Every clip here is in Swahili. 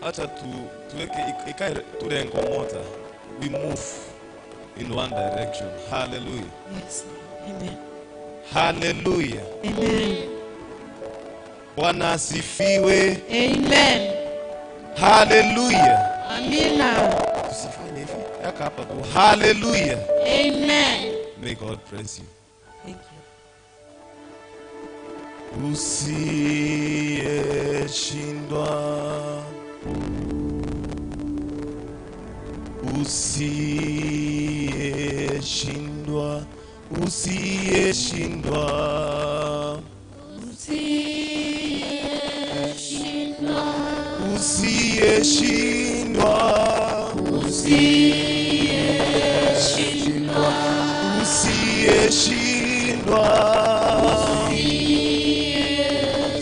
Acha tu tuweke ikae tu lengo moja. We move in one direction. Hallelujah. Yes. Amen. Hallelujah. Amen. Bwana asifiwe. Amen. Hallelujah. Amina. Tusifanye hivi. Yaka hapa tu. Hallelujah. Amen. May God bless you. Thank you. Usiyeshindwa, usiyeshindwa, usiyeshindwa, Usiyeshindwa, usiyeshindwa, usiyeshindwa, usiyeshindwa.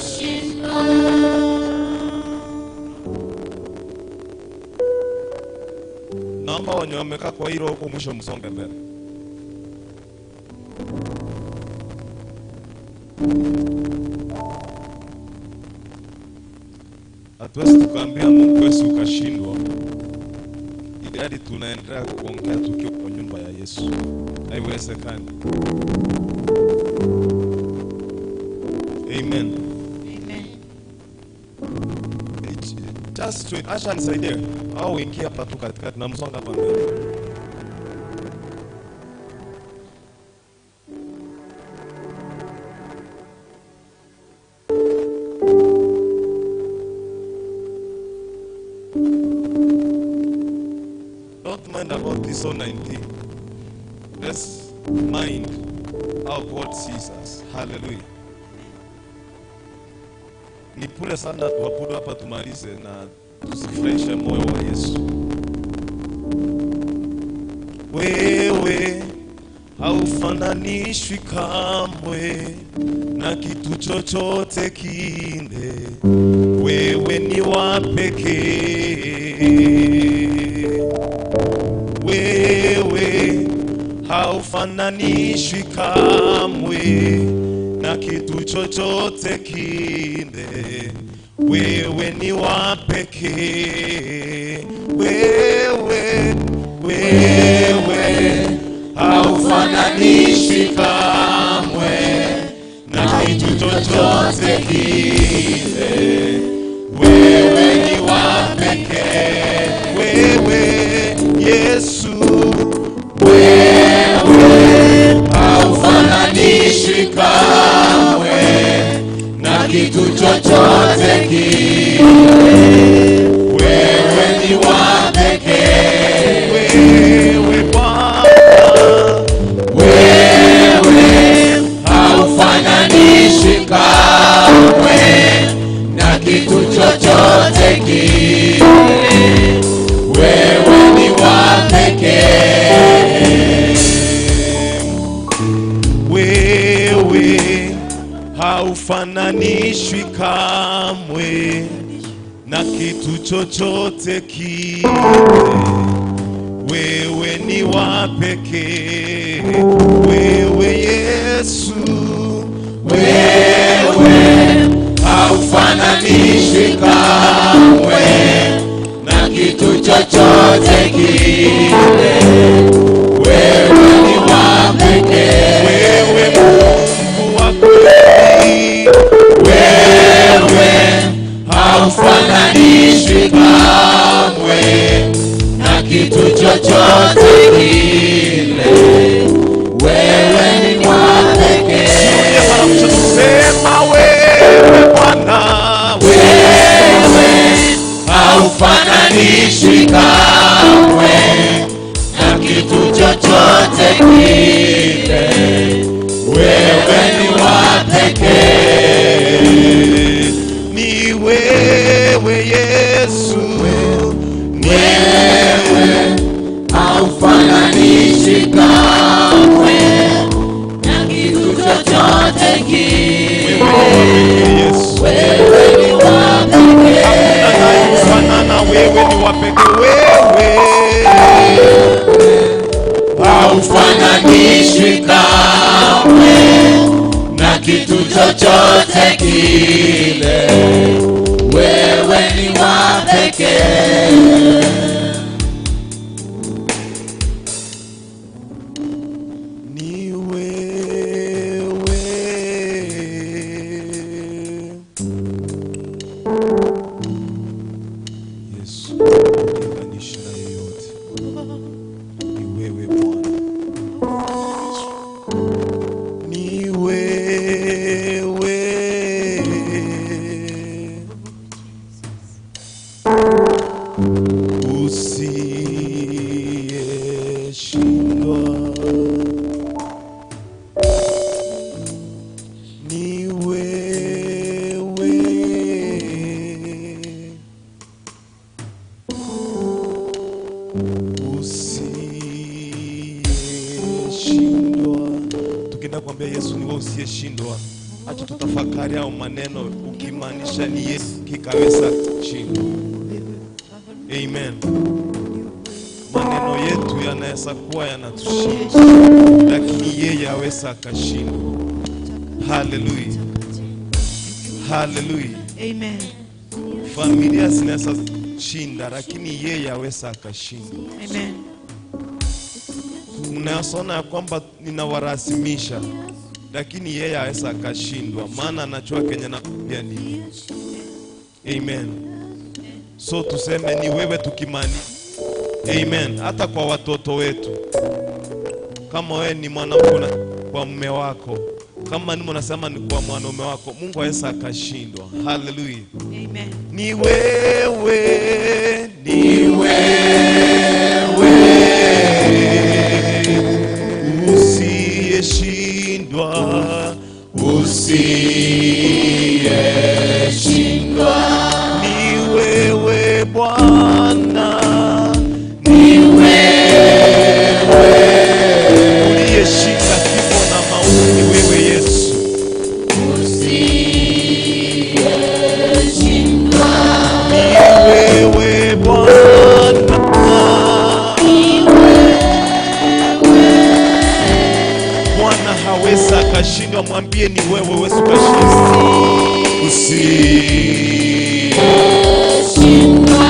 Usiyeshindwa. Naomba wenye wamekaa kwa hilo huko mwisho msonge mbele. Hatuwezi tukaambia Mungu wewe ukashindwa, ili hadi tunaendelea kuongea tukiwa kwa nyumba ya Yesu. Haiwezekani. Amen. Amen. Just to acha nisaidie au ingia hapa tu katikati na msonga hapa mbele. Don't mind about this 19. Let's mind how God sees us. Hallelujah. Ni pole sana tuabudu hapa tumalize na tusifurahishe moyo wa Yesu. Wewe haufananishwi kamwe na kitu chochote kile. Wewe ni wa pekee. Wewe haufananishwi kamwe na kitu chochote kile. Wewe ni wa pekee. Wewe, wewe haufananishwi kamwe na kitu chochote kile. Wewe ni wa pekee. Wewe Yesu, Wewe haufananishwi kamwe na kitu chochote kile. Wewe ni wa pekee. Wewe Bwana, Wewe haufananishwi kamwe na kitu chochote kile. Wewe ni wa pekee. Wewe haufananishwi kamwe na kitu chochote kile. Wewe ni wa pekee. Wewe Yesu, Wewe haufananishwi kamwe na kitu chochote kile. Wewe ni wa pekee. Wewe Mungu wa kweli, Wewe haufananishwi kamwe na kitu chochote kile. Wewe ni wa pekee. Mara mwisho tusema wewe Bwana, Wewe haufananishwi kamwe na kitu chochote kile. Wewe ni wa pekee. Ni wewe Yesu, ni Wewe haufananishwi kamwe na kitu chochote kile. wewe Yesu. Wewe ni wa pekee. Hakuna anayekufanana wewe, ni wa pekee wewe. Haufananishwi kamwe na kitu chochote kile. Wewe ni wa pekee. asiyeshindwa. Acha tutafakari hao maneno ukimaanisha ni Yesu kikaweza shindwa. Amen. Maneno yetu yanaweza kuwa yanatushinda, lakini yeye hawezi akashindwa. Hallelujah. Hallelujah. Amen. Familia zinaweza shinda, lakini yeye hawezi akashindwa. Amen. Mnasona kwamba ninawarasimisha, lakini yeye hawezi akashindwa, maana anajua kenye nakwambia nini. Amen. So tuseme ni wewe tukimani. Amen. Hata kwa watoto wetu, kama wewe ni mwanamke kwa mume wako, kama ni mwanasema ni kwa mwanaume wako, Mungu hawezi akashindwa. Hallelujah. Amen. Ni wewe, ni wewe usiyeshindwa, usiyeshindwa. Ni wewe Bwana, ni wewe uliyeshinda kifo na mauti, ni wewe Yesu. Usiyeshindwa. Ni wewe Bwana, Ni wewe. Bwana hawezi akashindwa, mwambie ni wewe huwezi ukashindwa. Usiyeshindwa.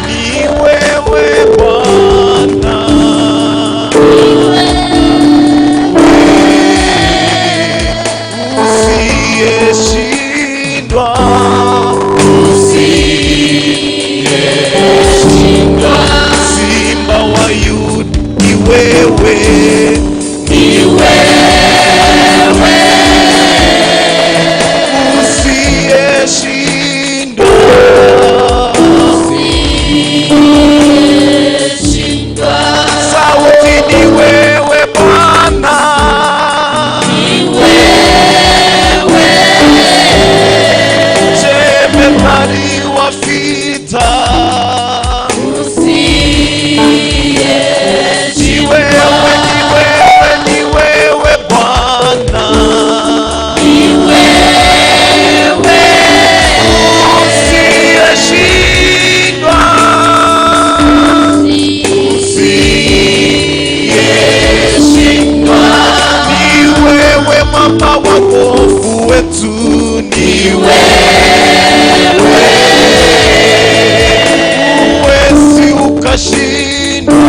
Ni wewe Bwana, usiyeshindwa, Usiyeshindwa. Simba wa Yuda, ni wewe, Ni wewe. Usiyeshindwa. Usiyeshindwa. Sauti ni wewe Bwana, Ni wewe. jemedari wa vita. Ni Usiyeshindwa. wewe, ni wewe, ni wewe Bwana, Ni wewe. Usiyeshindwa, Usiyeshindwa. Ni wewe mwamba wa wokovu wetu, ni wewe huwezi ukashindwa.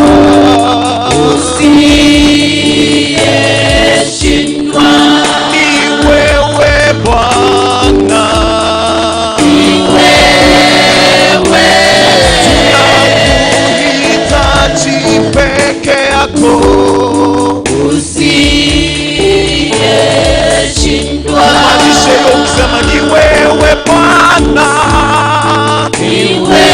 Usiyeshindwa. Ni wewe Bwana, Ni wewe. tunakuhitaji peke yako. Usiyeshindwa. Maanisha hiyo ukisema ni wewe Bwana, Ni wewe.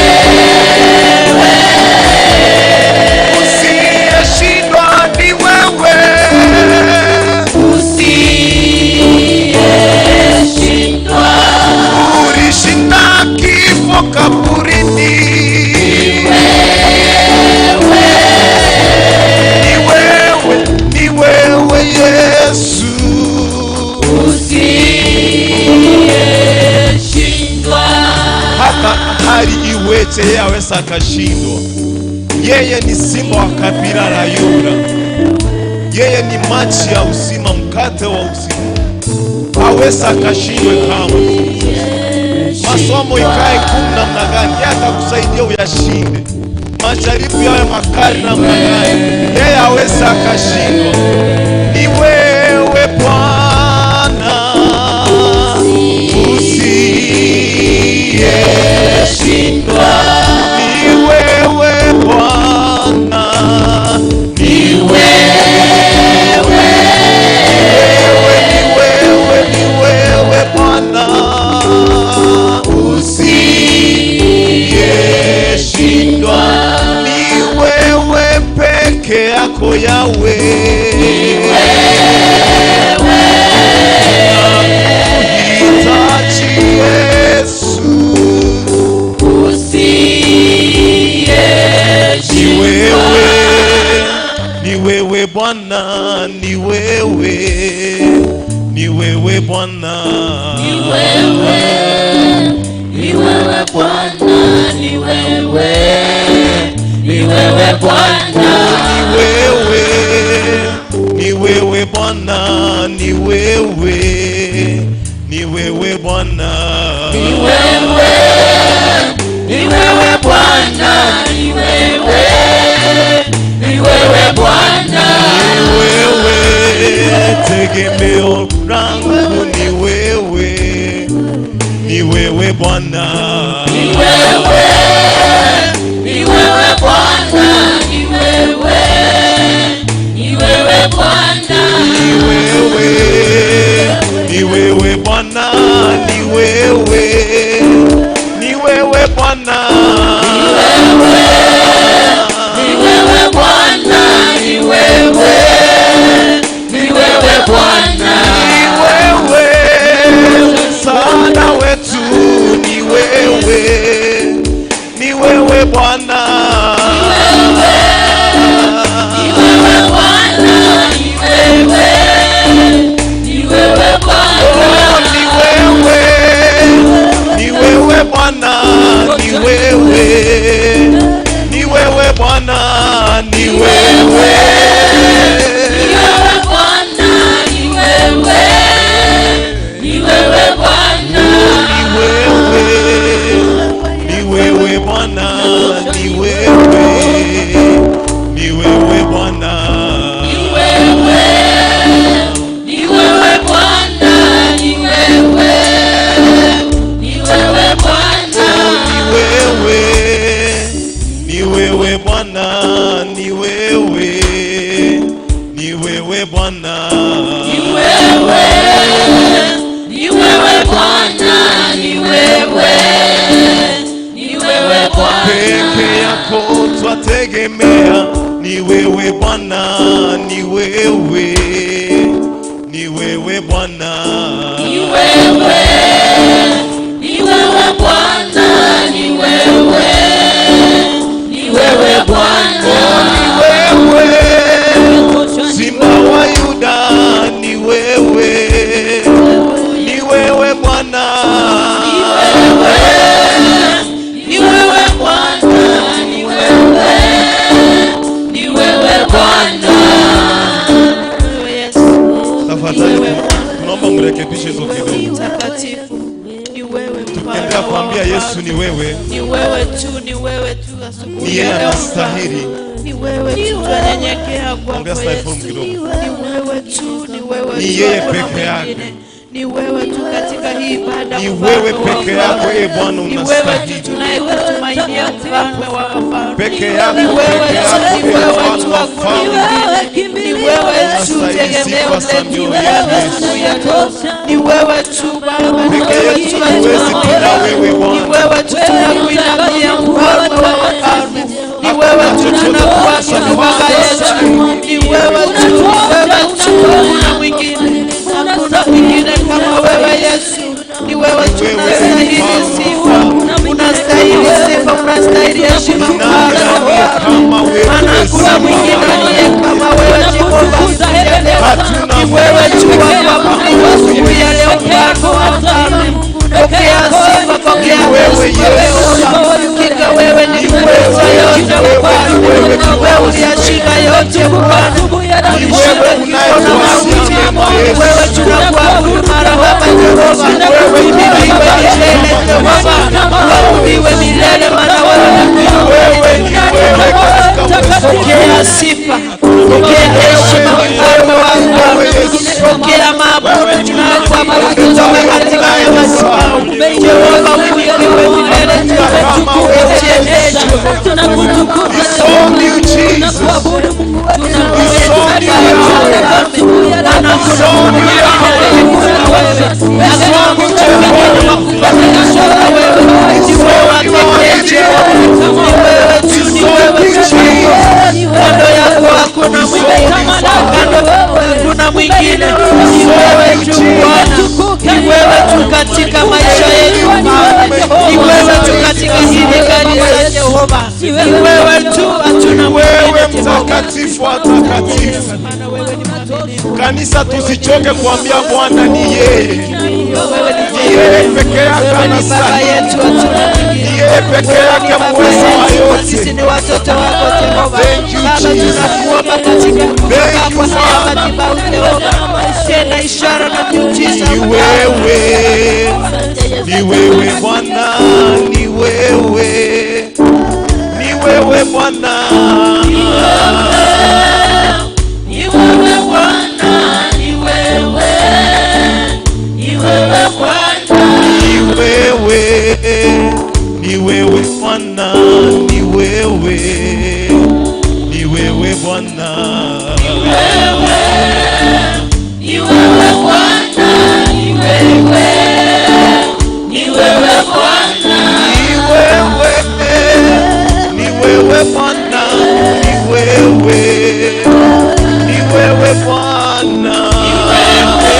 usiyeshindwa ni wewe. Usiyeshindwa. Ulishinda kifo kaburini. Ni wewe, ni wewe Yesu. Usiyeshindwa. Hata hali iweje, yeye hawezi akashindwa. Yeye ni simba wa kabila la Yuda. Yeye ni maji ya uzima, mkate wa uzima. Hawezi akashindwe kamwe. Masomo ikae gumu namna gani, yeye atakusaidia uyashinde. Majaribu yawe makali namna gani, yeye hawezi akashindwa. Ni wewe Bwana usiyeshindwa. Ni wewe Bwana, ni wewe, ni wewe, ni wewe Bwana usiyeshindwa. Ni wewe peke yako Yawe. Nakuhitaji Yesu. Ni wewe, ni wewe Bwana, ni wewe, ni wewe Bwana, Ni wewe, ni wewe Bwana, ni wewe, ni wewe Bwana. Ni wewe, ni wewe Bwana, ni wewe, ni wewe Bwana. Ni wewe, ni wewe Bwana, ni wewe, ni wewe Bwana. Ni wewe tegemeo langu, ni wewe, ni wewe Bwana. Ni wewe, ni wewe Bwana, ni wewe, ni wewe Bwana. Ni wewe, ni wewe Bwana, ni wewe, ni wewe Bwana. Ni wewe Bwana, ni wewe, ni wewe Bwana. Ni wewe msaada wetu, ni wewe, ni wewe Bwana. Ni wewe Bwana, ni wewe, ni wewe Bwana. Oh, ni wewe, ni wewe Bwana, ni wewe, ni wewe Bwana, ni wewe. Ni wewe Bwana, ni wewe, ni wewe Bwana. Ni wewe, ni wewe Bwana, ni wewe, ni wewe Bwana. Ni wewe, ni wewe Bwana, ni wewe, ni wewe Bwana. Ni wewe, ni wewe Bwana, ni wewe, ni wewe Bwana. Ni wewe, ni wewe Bwana, ni wewe, ni wewe Bwana. Peke yako twategemea, ni wewe Bwana, ni wewe, ni wewe Bwana. Ni wewe, ni wewe Bwana, ni wewe, ni wewe Bwana. Ni wewe Simba wa Yuda, ni wewe, ni wewe Bwana. Ni wewe Bwana, ni wewe, ni wewe Bwana. Wewe Yesu, Tafadhali tunaomba mrekebishe hizo kidogo. mtakatifu, ni wewe mfalme Endelea wa kuambia Yesu wafalme. ni wewe, Ni wewe tu, ni wewe tu asubuhi ni yeye ya leo. anastahili. Ni wewe tu, twanyenyekea kwako Ongea Yesu. side kidogo. Ni wewe tu, ni wewe Ni tu, yeye hakuna peke yake. mwingine. Ni wewe tu katika hii ibada, Ni mfalme wewe wa peke yako, wafalme. e Bwana, Ni wewe tu unastahili. tunayekutumainia, mfalme wa wafalme. Peke yako, Ni wewe peke tu, yako, ni e wewe Bwana tu, wa hakuna wafalme. mwingine. Ni wewe tu Unastahili tegemeo sifa za letu mioyo yetu, Yesu. asubuhi ya leo. Ni wewe tu Baba, ni Peke wewe yetu tu hatuwezi bila wewe ni Bwana. wewe tu tunakuinamia mfalme wa wafalme. Ni wewe tu tunakuabudu Baba yetu. Ni wewe tu, ni wewe tu, hakuna mwingine, hakuna mwingine kama wewe Yesu. Ni wewe tu unastahili sifa, unastahili sifa, unastahili heshima Nani mfalme wa aliye wafalme. kama wewe, Maana hakuna Simba mwingine wa aliye kama wewe Jehova. Hatuna Ni wewe tu wa kuabudiwa asubuhi ya leo, mfalme wa wafalme. Pokea sifa, pokea Ni wewe, heshima Yesu. Jehova. Hakika wewe ni mweza yote mfalme. Wewe uliyashika yote Bwana. Ni wewe unayetuasia mema, Ni wewe Yesu. tunakuabudu mara hapa Jehova. Uhimidiwe milele Jehova. Uabudiwe milele maana wewe ni Wewe ni wewe katika uwezo. Pokea sifa, pokea heshima mfalme wa wafalme. Pokea maabudu tunayokuabudu kutoka katika madhabahu. Jehova uhimidiwe milele Kama wewe, Yesu. It's only you, Jesus. It's only you, Yahweh. It's only you, Yahweh. It's only Jehovah. It's only you, our Redeemer. It's only Jesus. Kando yako hakuna mwingine, kando hakuna mwingine. Ni wewe tu Bwana, ni wewe tu katika maisha yetu Bwana, ni wewe tu katika hili kanisa Jehova, ni wewe tu, hatuna Wewe mwingine Jehova. mtakatifu wa takatifu. Maana wewe ni mwaminifu. Kanisa, tusichoke kuambia Bwana ni yeye. Ni yeye peke yake Wewe ni baba anastahili. Yetu, hatuna mwingine. Ni yeye peke yake muweza wa yote. Sisi ni watoto wako Jehova. Thank you, Baba, Jesus. tunakuomba katika Thank you, kwa Father. madhabahu Jehova. Tenda ishara na miujiza. Ni wewe, ni wewe Bwana, ni wewe, ni wewe Bwana. Ni wewe Bwana, ni wewe, ni wewe Bwana. Ni wewe, ni wewe Bwana, ni wewe, ni wewe Bwana. Ni wewe Bwana, ni wewe, ni wewe Bwana. Ni wewe, ni wewe Bwana, ni wewe, ni wewe Bwana. Ni wewe,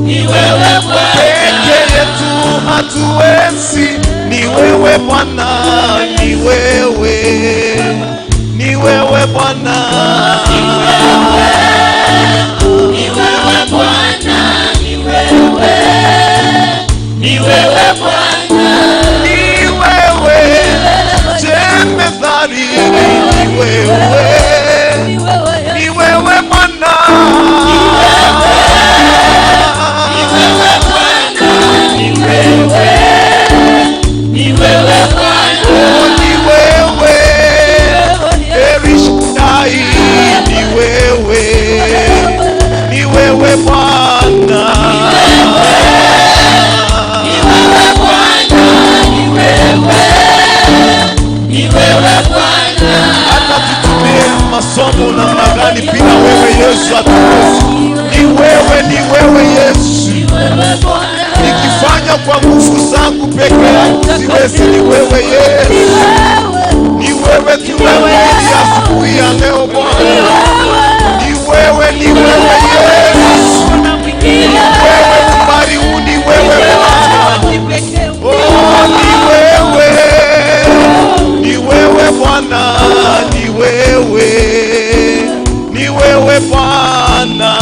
ni wewe Bwana. Peke yetu hatuwezi, ni wewe Bwana, ni wewe, ni wewe Bwana. Ni wewe Bwana, ni wewe, ni wewe Bwana. Ni wewe jemedhari, ni wewe, ni wewe Bwana. Ni wewe, ni wewe Bwana. Ni wewe Elishadai, ni wewe, ni wewe Bwana. Ni wewe Bwana, ni wewe, ni wewe Bwana. Hata tutumie masomo namna gani, bila wewe Yesu hatuwezi. Ni wewe, ni wewe Yesu. Ni wewe Bwana. Nikifanya kwa nguvu zangu peke yangu siwezi, ni wewe Yesu. Ni wewe tunamwili asubuhi ya leo Bwana. Ni wewe, ni wewe Yesu. Wewe kubali huu, ni wewe Bwana. Oh, ni wewe, ni wewe Bwana, ni wewe, ni wewe Bwana.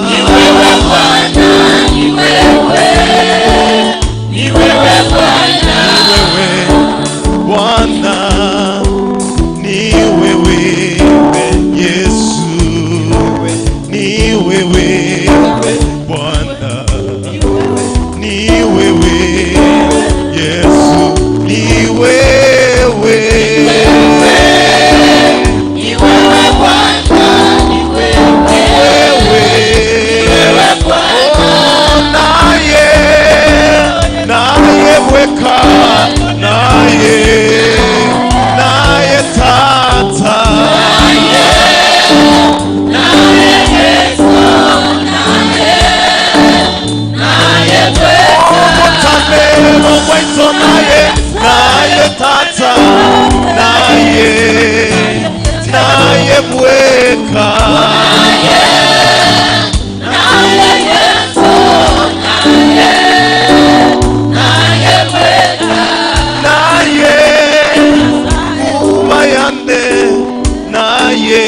Ni wewe Bwana, ni wewe, ni wewe Bwana. Wewe Bwana, ni wewe Yesu, ni wewe Bwana, ni wewe Yesu, ni wewe. Ni wewe Bwana, ni wewe, Wewe Bwana. Naye, naye weka, naye, naye tata. Omotamelo mwaito naye, naye tata, naye, naye bweka. Naye kubayande, naye,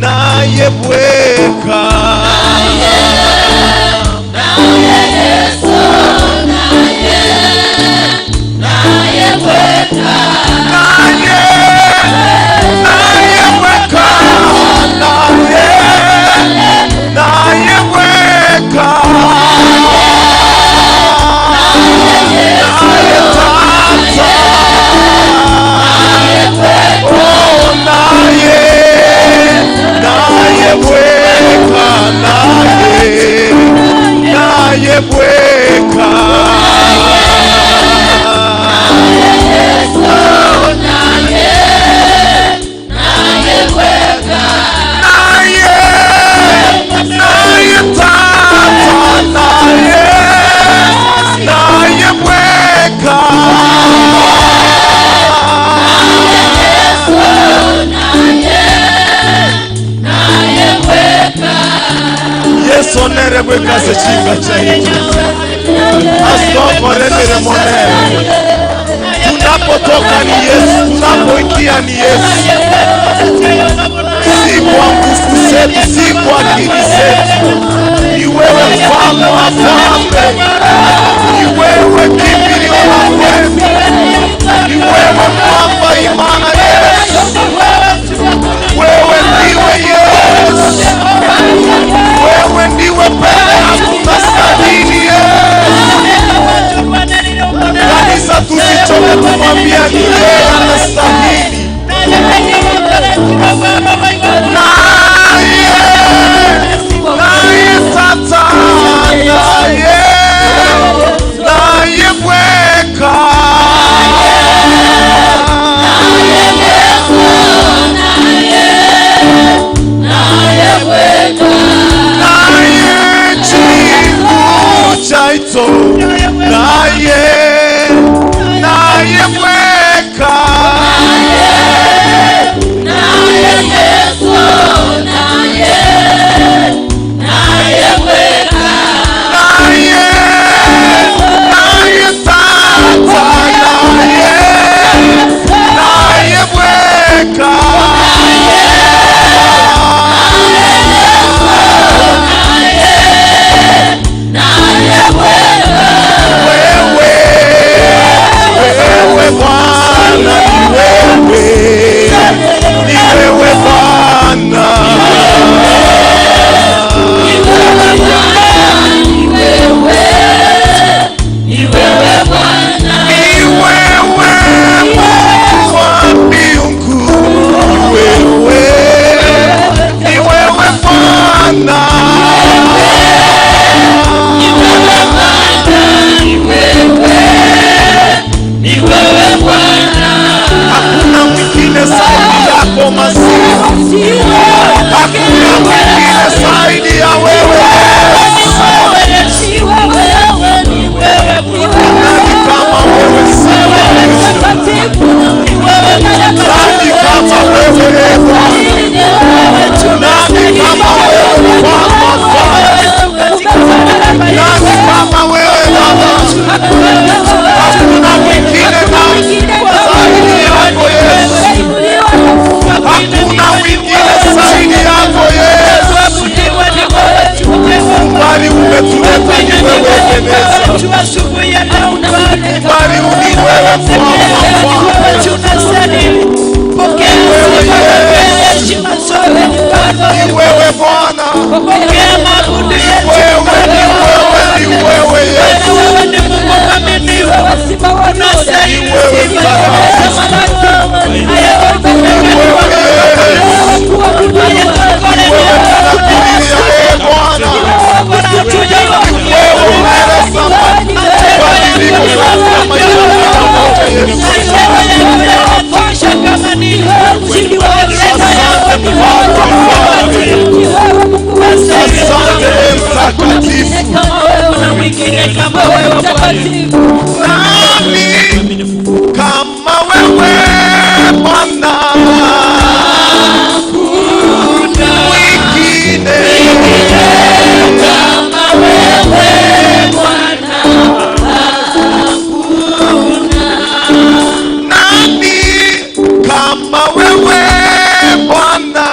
naye bweka. Naye, naye bweka, naye, naye bweka. Naye tata. Oh, naye, naye bweka, naye, naye bweka. Naye, naye tata, naye, naye bweka. Yesu nere bweka sechinga chaitu. Asokoremere monere. Tunapotoka ni Yesu, tunapoingia ni Yesu. Si kwa nguvu zetu, si kwa akili zetu. Ni wewe mfalme wa falme, ni wewe kimbilio la kwetu, ni wewe mwamba imara Yesu. Wewe ndiwe Yesu, wewe ndiwe peke yako unastahili Yesu. Kanisa, tusichoke kumwambia ni yeye anastahili. Naye, naye tata, naye, naye bweka. Naye chingu chaito, naye, naye bweka. Naye, naye tata, naye, naye bweka. Wewe, wewe Bwana, ni wewe, ni wewe Bwana. Ni wewe Mungu wa mbingu, ni wewe, ni wewe Bwana. Hakuna mwingine zaidi yako Masihi, hakuna mwingine zaidi ya wewe Yesu. Nani kama wewe Simba? Nani kama wewe e Bwana? Nani kama wewe Mfalme wa falme? Nani kama wewe Baba? Hakuna mwingine nani zaidi yako Yesu. Hakuna mwingine zaidi yako Yesu. Bali umetuleta ni wewe Ebeneza. Bali ni wewe Mfalme wa falme. Ni wewe Bwana. Ni wewe, ni wewe, ni wewe Yesu. Ni wewe Mtakatifu. Ni wewe Yesu. Ni wewe tunakulilia ee Bwana. Ni wewe unaleta mabadiliko katika maisha ya kila mmoja Yesu. Asante Mfalme wa falme. Asante ee Mtakatifu. Nani kama wewe Bwana? Mwingine nani kama wewe Bwana?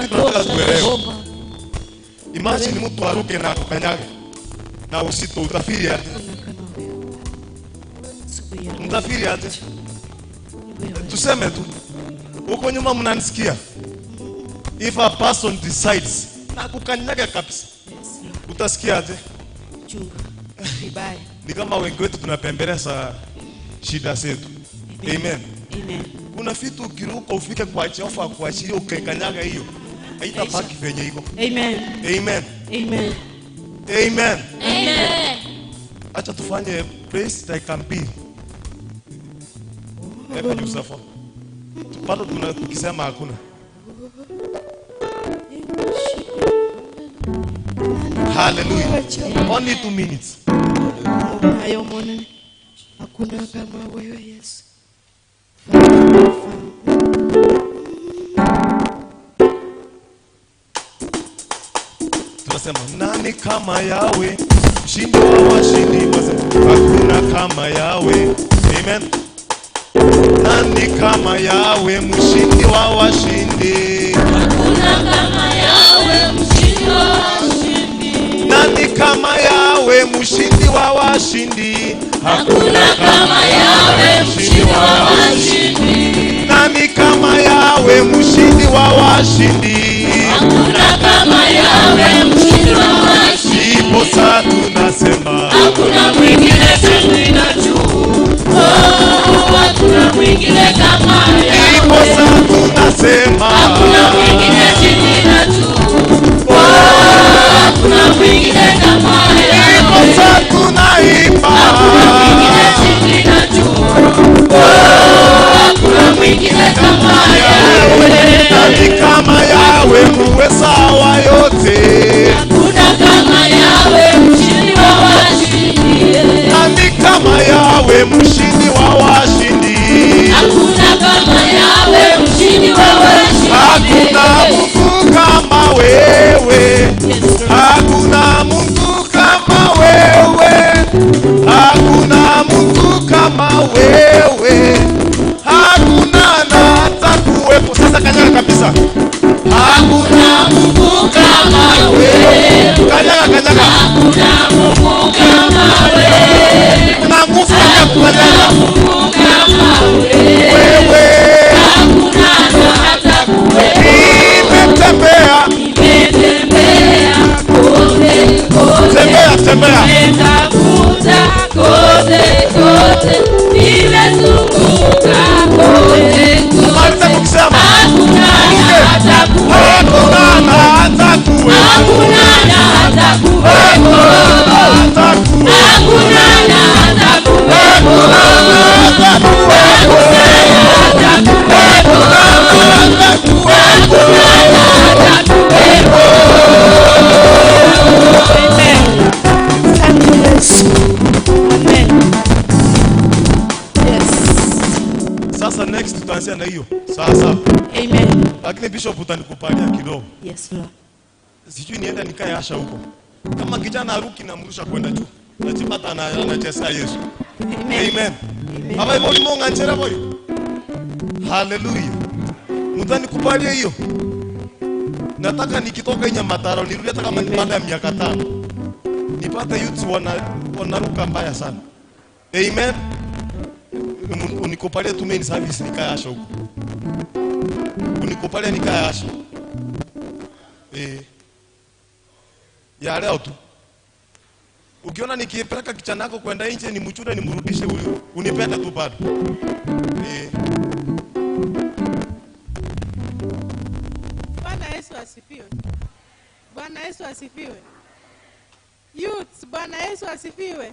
kitu nataka tuelewe. Imagine mtu aruke na kukanyaga na usito, utafiri aje? Mtafiri aje? Tuseme tu huko nyuma mnanisikia. If a person decides na kukanyaga kabisa, utasikia aje? Ni kama wengi wetu tunapembeleza shida zetu. Amen. Amen. Kuna vitu ukiruka ufike kwa Jehova kuachilia ukikanyaga hiyo, haitabaki venye iko. Amen. Amen. Amen. Amen. Amen. Acha tufanye praise dakika mbili. Hebu Yusufu. Bado tukisema hakuna. Hallelujah. Only 2 minutes. Hakuna kama wewe Yesu. Tunasema nani kama Yahweh, mshindi wa washindi, hakuna kama Yahweh. Amen. Nani kama Yahweh, mshindi wa washindi? Hakuna kama Yahweh, mshindi wa washindi. Nani kama Yahweh, mshindi wa washindi? Hakuna kama Yahweh, mshindi wa washindi. Nani kama Yahweh, mshindi wa washindi? Hakuna kama Yahweh, mshindi wa washindi. Ndipo sasa tunasema hakuna mwingine chini na juu. Oh, hakuna mwingine kama Yahweh. Ndipo sasa tunasema hakuna mwingine chini na juu. Oh, hakuna mwingine kama Yahweh. Ndipo sasa tunaimba hakuna mwingine chini na juu. Oh, hakuna mwingine kama Yahweh. Nani kama Yahweh, muweza wa yote? Hakuna kama Yahweh, mshindi wa washindi. Nani kama Yahweh, mshindi wa washindi? Hakuna kama Yahweh, mshindi wa washindi. Hakuna Mungu kama wewe. Hakuna Mungu kama wewe. Hakuna Mungu kama wewe. Hakuna na hata kuwepo. Sasa kanyaga kabisa. Hakuna Mungu kama wewe. Kanyaga, kanyaga. Hakuna Mungu kama wewe. Kuna nguvu ya kukanyaga. Mungu kama wewe. Wewe. Hakuna na hata kuwepo. Nimetembea. Nimetembea kote kote. Tembea, tembea. Nimetafuta kote kote. Nimezunguka kote kote. Maliza kusema. Hakuna na hata kuwepo. Hakuna na hata kuwepo. Hakuna na hata kuwepo. Hakuna na hata kuwepo. Hakuna na hata kuwepo. Hakuna na hata kuwepo. Hakuna na hata kuwepo. Hakuna na hata kuwepo. Amen. Thank you, Yesu. Amen. Yes. Sasa next tutaanzia na hiyo. Sasa. Amen. Lakini bishop utanikupalia kidogo. Yes, Lord. Sijui nienda nikae asha huko. Kama kijana aruki na mrusha kwenda juu. Najipata anacheza Yesu. Amen. Amen. Aba iboni munga nchera boy. Hallelujah. Mtanikubalia hiyo. Nataka nikitoka Nyamataro nirudi hata kama baada ya miaka 5. Nipate youth wanaruka mbaya sana. Amen. Unikubalia tu main service nikae asha huko. Unikubalia nikae asha. Ya leo tu. Ukiona nikipeleka kichana yako kwenda nje ni mchune nimrudishe unipende tu bado. Bwana Yesu asifiwe. Bwana Yesu asifiwe. Youths, Bwana Yesu asifiwe.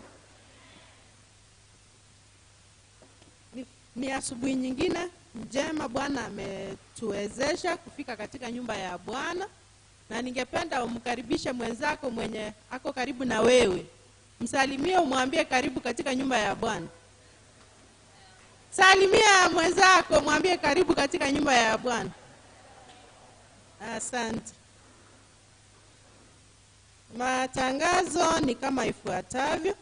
Ni asubuhi nyingine njema Bwana ametuwezesha kufika katika nyumba ya Bwana. Na ningependa umkaribishe mwenzako mwenye ako karibu na wewe. Msalimie, umwambie karibu katika nyumba ya Bwana. Salimia mwenzako, mwambie karibu katika nyumba ya Bwana. Asante. Matangazo ni kama ifuatavyo.